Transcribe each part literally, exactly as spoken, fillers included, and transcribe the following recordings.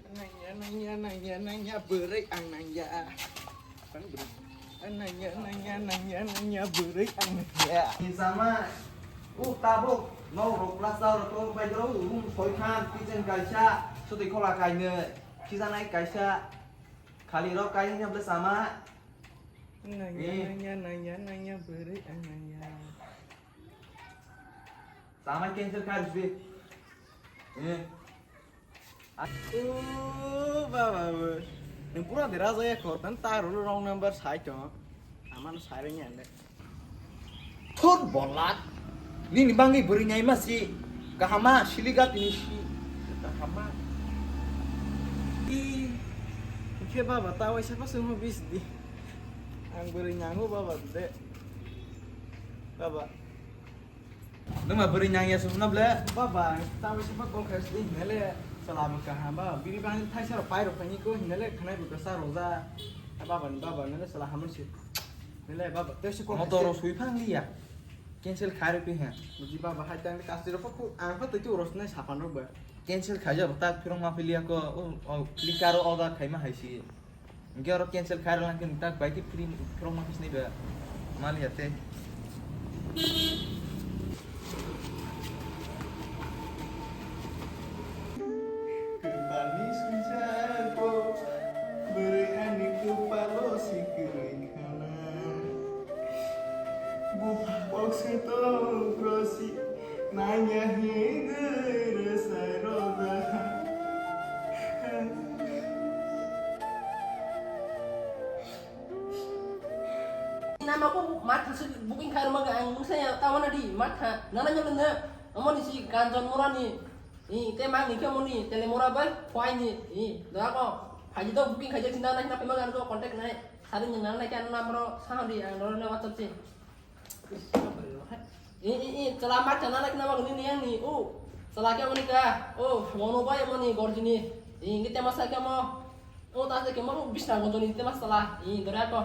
Nangya, nangya, nangya, nangya, bwrwi ang nangya. Nangya, nangya, nangya, nangya, bwrwi ang nangya. Ni sama, uh, tabuk, nok rok plaster rok to bai rok, room soi khan, kitchen kaisa, sotwi khola kainwi, khijanai kaisa, khali rok kainwi bwle sama. Nangya, eh, nangya, nangya, nangya, bwrwi ang nangya. Sama cancel khai rwsdi. Eh. O baba bo. Nwng pura dera jaya khor tan ta rolo wrong number sai to. Amano sai rengya le. Thot bolak. Nini bangwi bwrwi nai ma si. Kahama siliga tini si. Kahama. I. Khe baba ta waisa pa sung bis di. Ang bwrwi nango baba de. Baba. Nwng ma bwrwi nangya se hwnna ble? Baba, ta bai se ma call khai se hwnna le, chwla bo kaham ba, bini bangni thaisa rok pai rok phaini ko hwnna le, khanai bo kwsa rok ja. Baba ni baba hwnna le chwla hamon se. Hwnna le baba, tei se call khai se. Motor rok sui phang liya. Cancel khai rw pi ha. Buji baba hai tang le kasti rok pho khu, ang pho tei tu rosnai sapan rok ba. Cancel khai ja bo tak phirong ma phi liya ko, o, o, click karo order khai ma hai si. Hingke oro cancel khai rwlang khe tak bai khe free phirok ma khe sinai ba mali ya tei. Kwpalni swijak bo bwrwi ani kwpalo si kwrwi khana. Bupha kok se tong prosi nanya hingwi rwsai roda. Nama ko matha se booking khai rwma ang mungsa ya ta wana di matha nana nyamna. Amoni si Kanchon Murani. I, te mang ni khe moni, tele mora bai, khwai ni, i, da ko, phaji to booking khaijak sinda nai, na pima gan ko contact nai, sari ni nang nai khe ano number o sa di, ang doro na WhatsApp se. I, i, i, chwla ma chana nai khe na ma gani ni yang ni, o, chwla khe moni ka, o, mono bai moni gorjini, i, ngi te ma sa khe mo. O ta se kemo bisna gonjoni te mas tala. I dore ako.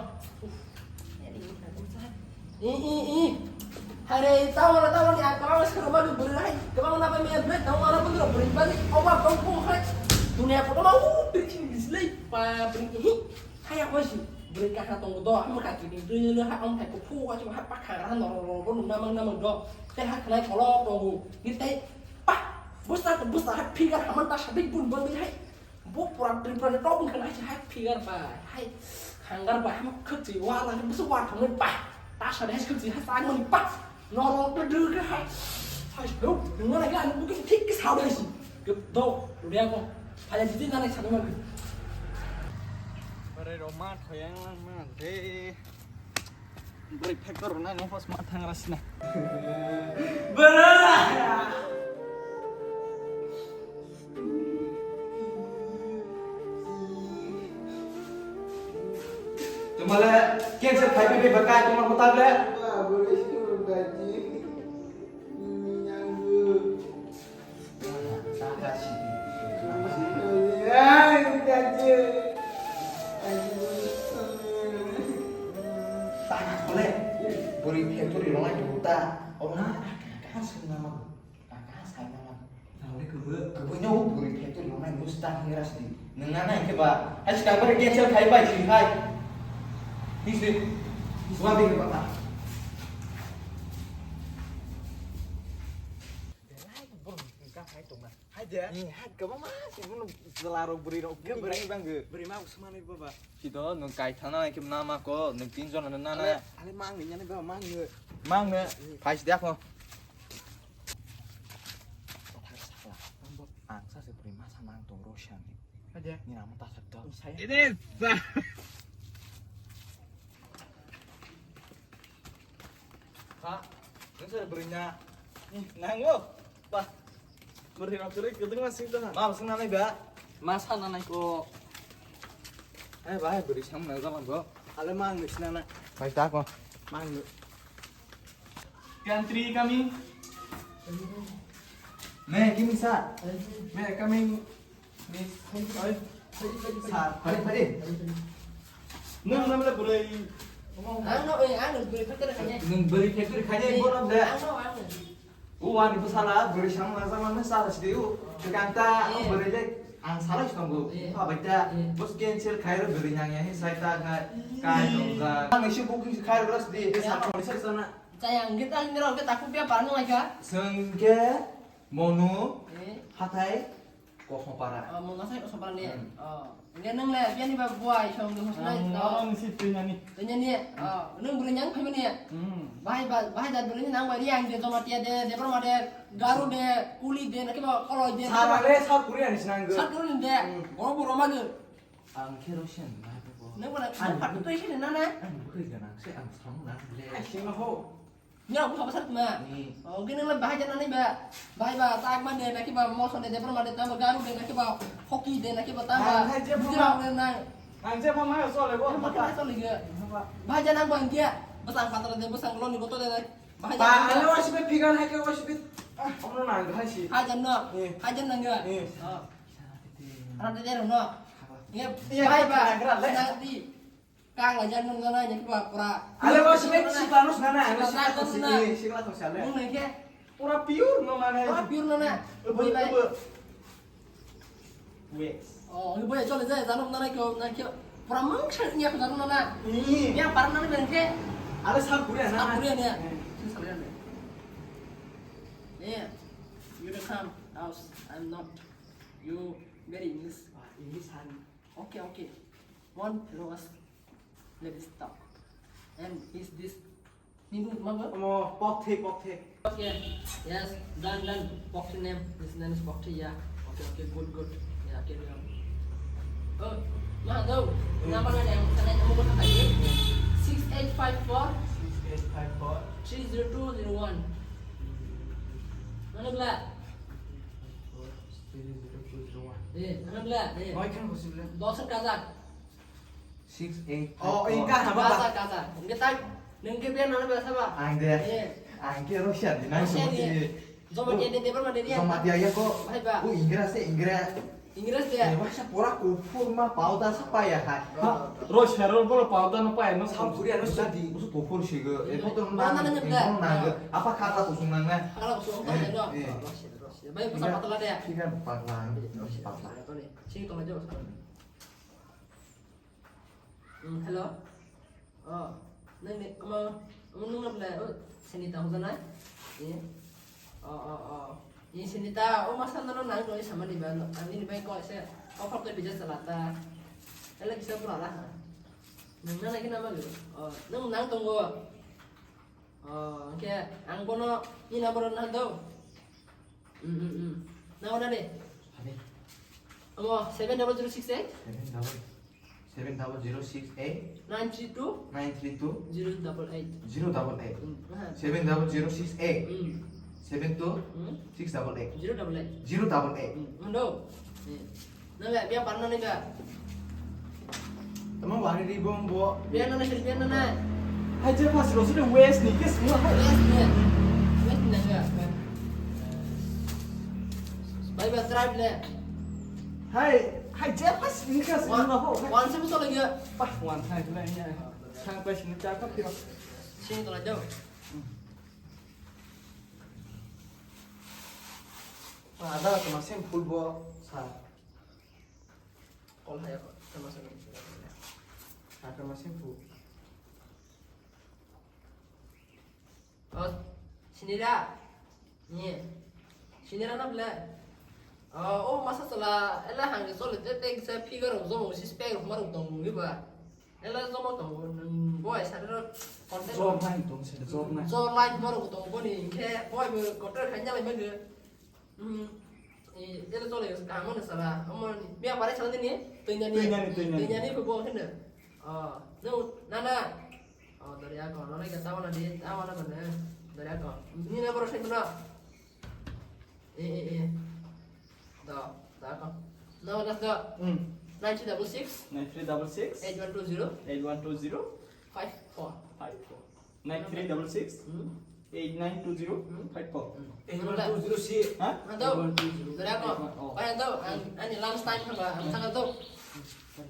I i i. Hare ta wala ta wala ya kama mas kama du buri hai. Kama na ba me bre ta wala bundro buri ba ni. O ba bang ko hai. Dunia ko ma u biri chim dislei. Pa bring hi. Hai ya ko si. Buri ka ha tong do. Am ka ki du ni ha am hai ko pu wa ha pa kha ra no ro ro bo na mang na mang do. Te ha khnai kolo tong. Ni te pa. Busta busta ha figure ha man ta sa big bun bun hai. Bo pura Tripura ni top wngkha hai, hai figure bai, hai hangar bai, hai khwtwi wala ni bwswk wa thangwi bai. Ta sa hai khwtwi hai tang mani bai. Norok to dwgwi hai. Hai do, nungna nai ani booking thik khe sa dai si. Gep do, rudia ko. Phaya jiti nana sa mani. Bare roma thoyang lang man de. Bwrwi factor rwnai no hos ma thang ra sina. Bwrwi! Tumale cancel khai bai bai kai tuma hotab le. Bwrwi suru gaji. Nyanggu. Taka khole, bwrwi factory rwnai tongo ta, oro kha swngna mago, kha swngna mago. Kwbwi no bwrwi factory rwnai musta hingra sidi. Nwng nana hinkhe ba, hai swkang bwrwi cancel khai bai swi hai. Hisi, suwa dikhe ba ta. Belai borok ni hwnkha hai tongna. Hai de? Eh, hai kwbangma se bono chwla rok bwrwi rok. Bwrwi bangwi. Bwrwi ma swmani baba. Sido nwng kai thana nai khe nama ko, nwng tin jona no nana. Ale, ale mang ni yani baba mang ni. Mang ni. Eh. Phai si dakho. Kothar sakla. Ang sa se bwrwi ma sa nang tong ro siang ni. Hai de? Ni nama ta sak do. Ini sa. Ha? Nang sar bwrwi na? Nango? Ba. Bwrwi rok kwrwi kwdwng ma sing tong ha. Ma sing nanai ba? Ma sa nanai ko. Hai ba, hai bwrwi sam na jaman go. Ale mang ni sina na. Bai ta ko. Mang ni. Country coming. Me, kimi sa. Me coming. Ni, oi. Sa, pare, pare. Nung namle bwrwi. Ang no, eh, ang no bwrwi factory khainai. Nung bwrwi factory khainai, eh, bono de. Ang no, ang no. O ani bwsala bwrwi samung nangjak manwi sala sidi o. Swkang ta o bwrwi le ang salai si tongo. Pha bai ta. Bus cancel khai ro bwrwi nang ya hin sai ta khai. Kai tongjak. Ang isi booking khai ro sidi. Sa tongo sir sana. Chaya ang gita ni rok ta kupya parno lai kha. Sengke monu hatai Kosongpara. Oh, mama sai Kosongpara ni. Hmm. Oh. Nge nang le, biani ba buai song de hosna. Ang no. Orang si tunya ni. Tunya ni. Oh, nang bring yang phaimani. Hmm. Bahai ba, bahai da bring nang ba riang de Jamatia de, Debbarma de, Garo de, Kuli de, naki ba Koloi de. Sara le, South Korea ni sinang ge. South Korea ni de. Hmm. Boro boro ma ge. Ang khe Russian na ko. Nang ba na, ang pat to isi na na. Ang bukai ga nang se ang sang na le. Ai sing ho. Ngira busa basar tuma. Hmm. Oh, gini le bahai jana ni ba. Bahai ba tak man de naki ba moson de Debbarma de tamba Garo de naki ba hoki de naki ba tamba. Ah, hai je Gujarat de na. Ang je mama so le bo. Mama so le ge. Bahai jana ba dia. Basang patra de basang lo ni boto de. Bahai jana. Ba ale wasi be pigan hai ke wasi be. Ah, ono na hai si. Hai jan no. Hmm. Hai jan nang ge. Hmm. Oh. Rata de no. Nge bahai ba. Nang di. Kang aja nung nana nya kiba pura. Ale ba sibek sikla no sana, ano sikla to sini, sikla to sale. Nung nai ke? Pura pure no mane. Pura pure no na. Ebo, ebo. Wes. Oh, ebo ya chole jai, jano nana kyo, na kyo. Pura mangsa nya ko jano nana. Ni. Ya par nana ben ke. Ale sab pura na. Sab pura nya. Sing sale nya. Yeah. You don't come house. I'm not. You very English. Ah, English han. Okay, okay. One rose. Let's talk. And is this Hindu mama? Omo, Pokthi, Pokthi. Okay. Yes, done, done. Pokthi name. His name is Pokthi, yeah. Okay, okay, good, good. Yeah, carry on. Oh, ma do. Hmm. Number na name, sana name ko thaka ye. Six eight five four. Six eight five four. Three zero two zero one. Mana bla? Three zero two zero one. Eh, mana bla? Eh. Noi kan ko sibla. Dosan kazak. Six eight. Oh, five four. Ingka haba. Kasa, kasa. Ingka tak. Nengke biar nana biasa ba. Ang de. Iya. Ang ke Russian di nang Russian, iya. Joma dia de, Debbarma de dia. Joma dia ya ko. Hai ba. Oh, Inggris de, Inggris. Inggris de. Eh, wah, sa pura kufur ma powder sa pa ya hai. Ha, Russian ro bolo powder no pa ya no. Sa puri ano sa di. Musu kufur sih ge. Eh, foto mana nang na. Apa kata kusung nang na. Kala kusung nang na. Eh. Russian, Russian. Baik, pasal patla de. Sih kan patla. Patla. Sih tolong jauh. Hmm, hello. Oh, nang ni, omo, omo nung na belai, oh, Senita hoja na? Iya. Oh, oh, oh. Iya, Senita, oh, masa nono nang doi sama di ba, ang nini bai ko se, oh, kok to bija salata. Ela kisa pura lah. Nang na lagi nama lu? Oh, nang nang tunggu. Oh, oke, ang bono ni number na do. Hmm, hmm, hmm. Na, wana de? Ani. Amo, seven double zero six eight? Seven double, seven double zero six eight? Nine three two? Nine three two? Zero double eight. Zero double eight. Hmm, aha. Seven double zero six eight? Hmm. Seven two? Hmm? Six double eight. Zero double eight. Zero double eight. Hmm, mando. Eh. Nang le, biya parna nai ba? Tamo wani ri bom bo. Biya nana sir, biya nana. Hai je pas lo sini West ni kes mo hai. West ni. West ni nang ya. Bai ba tribe le. Hai, hai je pas ni kes mo ho. Wan se mo to lagi. Pas wan hai le ya. Sang pas ni cha ka piro. Sing to la jao. Ada teman sim football sa. Kol haya ko, tama sa ni. Atama simpu. Oh, sinira. Ni. Sinira na bla. Oh, oh, masa sala, ela hang sole te te sa figure of zong sis pe of maru tong ni ba. Ela zong tong nung boy sa ro content. Zor nai tong se, zor nai. Zor lai maru tong bo ni ke boy bo content hanya lai ba. Hmm. Eh, ere chole, kaham no sala. Omo ni, biya pare sala ni? Tuinani. Tuinani, tuinani. Tuinani ko bo hende. Oh, no, nana. Oh, dari ako. Nana ka tawana di, tawana mana? Dari ako. Ni na boro sai mana? Eh, eh, eh. Da, da ako. No, das da. Hmm. Nine three double six. Nine three double six. Eight one two zero. Eight one two zero. Five four. Five four. Nine three double six. Hmm. Eight nine two zero five four. Eight one two zero si. Ha? Ado. Eight one two zero. Dari ako. Oh. Pai ado, an, ani lunch time haba, ang sana to.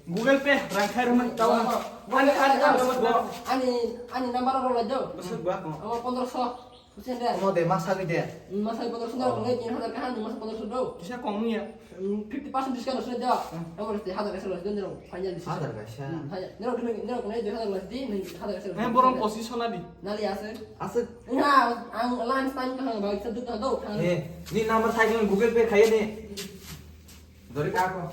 Google Pay, rang khai rumah tawa. Ani, ani, ani, ani, ani number ro laju. Besok gua kok. Oh, pondro so. Kusen de. Omo de, ma sagwi de. Ma sagwi pondro sho, oh, nai tin hazar kaham, ma sagwi pondro sho do. Kisa kom ya. Hmm, fifty percent discount rw sho de. Hmm. Omo rw sho hazar kaisa rw sho de, nirok final decision. Hazar kaisa. Hmm, hazar. Nirok, nirok, nirok, nai dui hazar rw sho de, nai hazar kaisa rw sho de. Eh, borom pochis sho na di. Nali ase. Ase. Ya, ang lunch time kaham ba, kisa duk kaham do, kaham. Eh, ni number sai Google Pay khai ni. Dori kako.